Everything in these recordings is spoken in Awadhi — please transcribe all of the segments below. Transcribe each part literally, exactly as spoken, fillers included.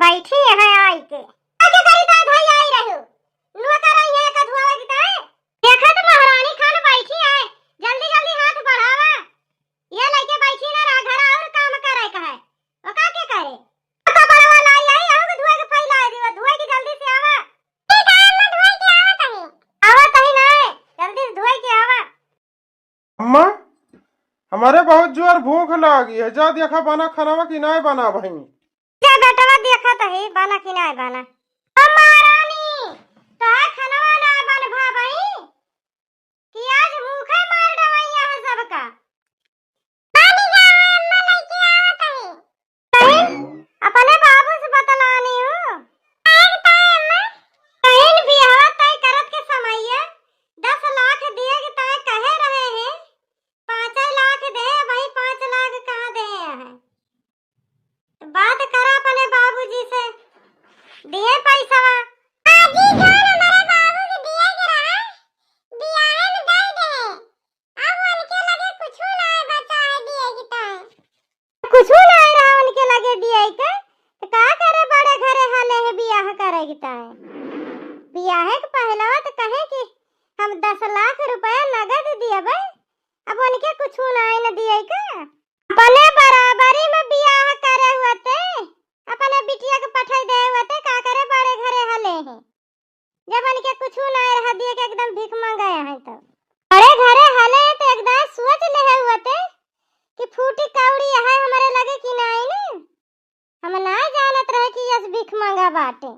बैठी है आई के। का के करी ताई भाई आई रहू? नुआ कर रही है का धुआवे की ताई? देखा तो महारानी खान बैठी है, जल्दी जल्दी हाथ बढ़ावा। ये लइके बैठी ना रहा, घर और काम करे का है। वो का के करे? तो बड़वा लाई आई, आऊ के धुआवे के फैला दियो, धुआवे की जल्दी से आवा। ठीक है, मैं धुआवे के आवत हई। आवत हई ना, जल्दी से धुआवे के आवा। अम्मा, हमरे बहुत जोर भूख लागी है, जा देखा बना खानावा कि नाय बना बहिनी। जा बेटवा देखत ही बना कि नाय बना। अम्मा रानी, तोहार खानावा नाय बन भा बही कि आज भूखे मार डवैया है सबका। बन जा अम्मा, लइके आवत हई। कहिन, अपने बाबू से बतलानी हूँ। काहे के ताई अम्मा? कहिन बियाहवा तय करत के समैया दस लाख दिए के ताई कहे रहे हैं, पाँच लाख दे, भाई पाँच लाख कहाँ दे हैं? तो बात करा अपने बाबूजी से, दिए पैसवा। आजी जान हमारे बाबू के दिए के रहा, बियाहे में दे दे। अब उनके लगे कुछू ना बचा है दिए के ताई। कुछू ना रहा उनके लगे दिए के, तो का करे बड़े घरे हले है बियाह करे के ताई। बियाहे के पहलवा तो कहे कि हम दस लाख रुपया नगद दिए भाई, अब उनके कुछू ना न दिए का। अपने बराबरी में बियाह करे हुए ते, अपने बिटिया के पठाई दे हुए ते, का करे बड़े घरे हले हैं। जब उनके कुछू ना रह दिए के एकदम भीख मांगे हैं तो। बड़े घरे हले हैं तो एकदम सोच ले है हुए ते कि फूटी कौड़ी है हमारे लगे कि नहीं ना। हम ना जानत रहे कि यस भीख मांगा बाटे।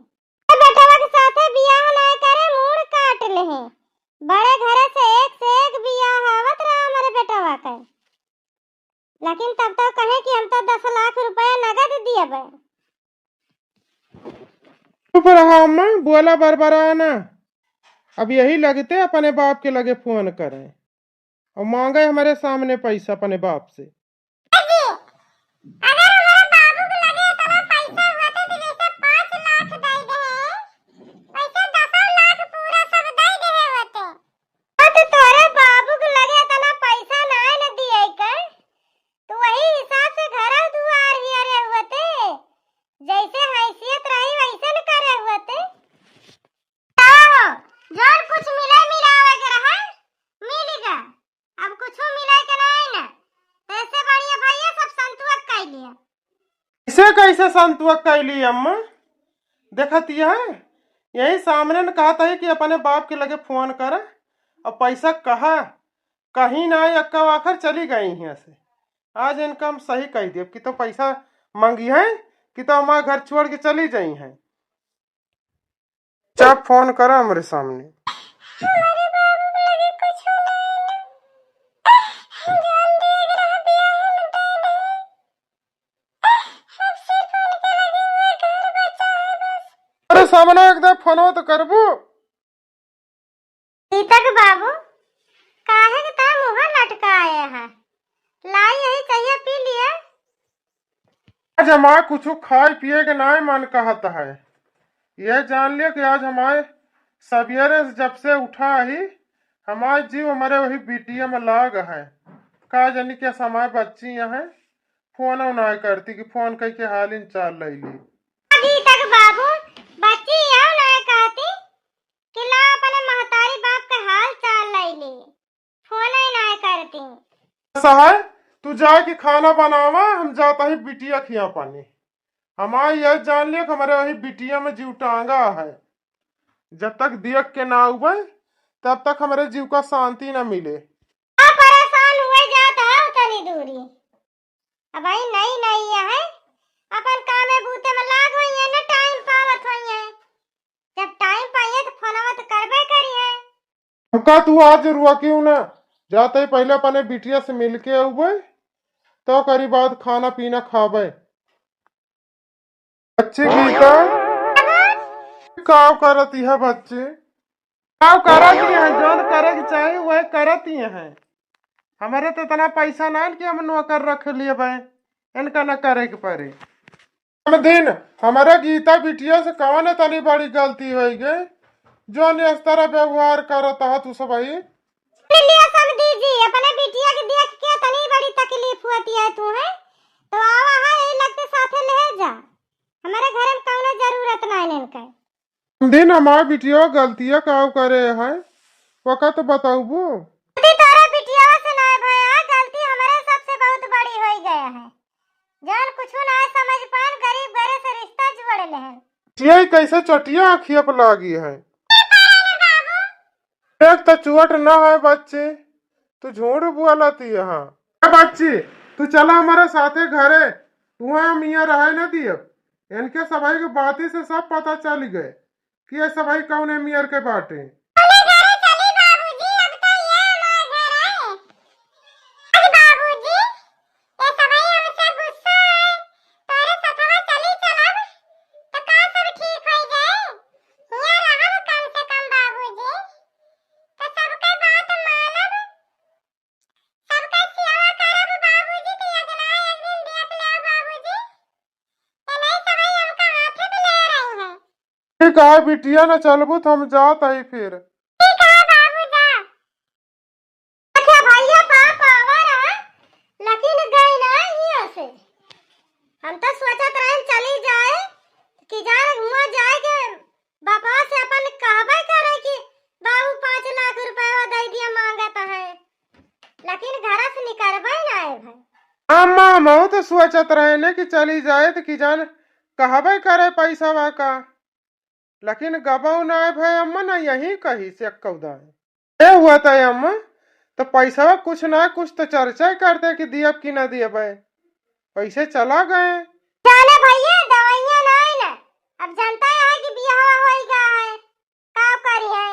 ए बेटवा के साथे बियाह ना करे, मूड़ काट ले हैं। बड़े घरे से एक से एक बियाह आवत रहा हमारे बेटवा के। लेकिन तब तो कहे कि हम तो दस लाख रुपया नगद दिए बे। चुप रहा अम्मा, बोला बरबरा ना। अब यही लगते अपने बाप के लगे फोन करे और मांगे हमारे सामने पैसा अपने बाप से। अजी, अगर हमारे बाबू के लगे इतना पैसा होते तो जैसे पाँच लाख दे दे, वैसे दसों लाख पूरा सब दे दे होते। हाँ, तो तोरे बाबू के लगे इतना पैसा ना न दिए के, तो वही हिसाब से घर दुआर ही अरे होते, जैसे हैसियत रही वैसे न करे होते। का हो, जौन कुछ मिले मिलावे के रहे, मिल गा। अब कुछ मिले के नहीं ना, तो इससे बढ़िया भैया सब संतुआ कर लिया। इसे कैसे संतुआ कैली अम्मा? देखत यह, यही सामने न कहत है कि अपने बाप के लगे फोन कर और पैसा कहा, कहीं ना आई, अक्का आखिर चली गई यहाँ से। आज इनका हम सही कह दिए कि तो पैसा मांगी है कि तो हमारे घर छोड़ के चली जाई हैं। चाप फोन करा हमरे सामने। हमारे बाबू के लगे कुछ नहीं ना। जान दे रहा बियाह में दे दे। अब सिर्फ उनके लगे हुए घर बचा है बस। अरे सामने एकदम फोनवा तो करबू। दीपक बाबू, काहे के ता मुँह लटकाए है? लाई यही चाहिए पी लिए। आज हमार कुछ खाए पिए के नाय मन कहत है। यह जान लिया कि आज हमारे सवेरे से जब से उठा ही, हमार जीव हमारे वही बिटिया में लाग है। का जानी क्या समय बच्ची यहाँ फोन नाय करती कि फोन करके हाल इन चाल ले ली। अभी तक बाबू बच्ची यह नाय कहती कि ला अपने महतारी बाप का हाल चाल ले ली। फोन ही ना करती। ऐसा है, तू जाके खाना बनावा, हम जाता ही बिटिया खिया पानी। हमार यह जान लिया कि हमारे वही बिटिया में जीव टांगा है। जब तक दियक के ना उबे, तब तक हमारे जीव का शांति ना मिले। आ परेशान हुए जात है तनी दूरी। अब भाई नई नई है, अपन कामे बूते में लाग होई है ना, टाइम पावत होई है। जब टाइम पाइए तो फोनवा तो करबे करी है। हमका तू आज रुआ क्यों ना, जाते ही पहले अपने बिटिया से मिल के अउबे, तो करी बाद खाना पीना खाबे। बच्ची गीता, का करत है बच्ची? का करत ही है, जौन करे के चाही वह करत ही है। हमारे तो इतना पैसा ना है कि हम नौकर रख लिए भाई, इनका ना करे के पड़े। हम दिन हमारे गीता बिटिया से कौन इतनी बड़ी गलती हो गई, जौन इस तरह व्यवहार करत है तू सब भाई। लिया समधी जी, अपने बिटिया के देख के इतनी बड़ी तकलीफ होती है तू है, तो आवा है यही लगते साथे ले जा। हमारे घर में कौन नाय इनका। दिन हमार बिटिया गलतिया काउ करे है, वका तो बतउबू। गलती तोरे बिटिया से नाय भया, गलती हमरे सबसे बहुत बड़ी होइ गया है। जौन कुछु नाय समझ पाएन, गरीब घरे से रिश्ता जोड़ लेहन। ये कैसे चटिया अँखिया पर लागी है? एक तो चोट न है बच्ची, तू झूठ बोलत ही यहाँ। ए बच्ची, तू चला हमरे साथे घरे, तुहैं हम इहाँ रहै न दियब। इनके सबही के बाती से सब पता चलि गए कि ये सबही कौने मियर के बाटे। चली घरे चली बाबूजी, अब तो ये हमार घर है। अरे बाबूजी, ये सबही हमसे गुस्सा है, तोरे सथवा चली चलब, तो का सब ठीक होइ जाए? हियाँ रहब कम से कम बाबूजी, तो सबके बात मानब, सबके सेवा करब बाबूजी, तो एक ना एक दिन देख लेब बाबूजी, ये नहीं सबही हमका हाथे पे ले रही हैं। ठीक है बिटिया, न चलबू तो हम जात ही फिर। ठीक है बाबू, जा। अच्छा भैया, पापा आवा रहा, लेकिन गए ना हियाँ से। हम तो सोचत रहन चली जाए कि जान हुआँ जाए के बापा से अपन कहबे करे कि बाबू पाँच लाख रुपया दे दिया मांगत है, लेकिन घर से निकलबे ना है भाई। अम्मा, हमहू तो सोचत रहे ने कि चली जाए तो कि जान कहबे करे पैसवा का, लेकिन गबौ ना है भाई अम्मा, ना यही कही से कौदा है। ए हुआ था अम्मा, तो पैसवा कुछ ना कुछ तो चर्चा करते कि दियब कि ना दियब है, पैसे चला गए। जाने भैया, दवाइयाँ ना है ना, अब जनता है कि बियाह होइ गया है, का करी है,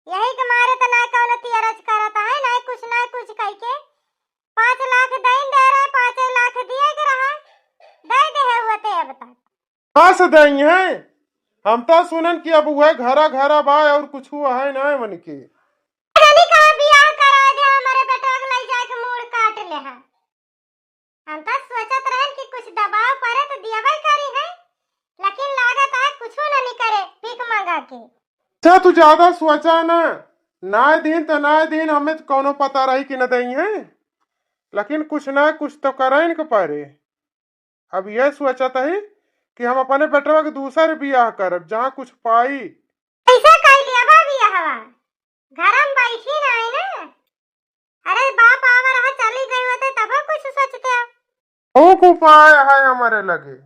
यही के मारे तो ना कौनो तियरज करत है, ना कुछ ना कुछ कह के पाँच लाख दइन दे रहे, पाँच लाख दिए के रहा, दे दे है हुआ ते अब तक। कहाँ से दई हैं? हम तो सुनन कि अब वह घरा घरा बा और कुछ है ना मन के। जानी कहाँ बियाह करा दे, हमारे बेटवा के लई जाए के मूड़ काट ले है। हम तो सोचत रहन कि कुछ दबाव पड़े तो दियबे करी है, लेकिन लागत है कुछ न नहीं करे भीख मांगा के। अच्छा, तू ज्यादा सोचा ना, नाय दिन तो नाय दिन हमें तो कौनो पता रही कि न दई है, लेकिन कुछ ना कुछ तो करे इनके परे। अब ये सोचत ही कि हम अपने बेटवा के दूसर बियाह करब, जहाँ कुछ पाई। कैसे कर लिया बा बियाहवा? घर में बैठी नहीं ना। अरे बाप आवर है, चली गई होते तब कुछ सोचते। बहुत उपाय है हमारे लगे।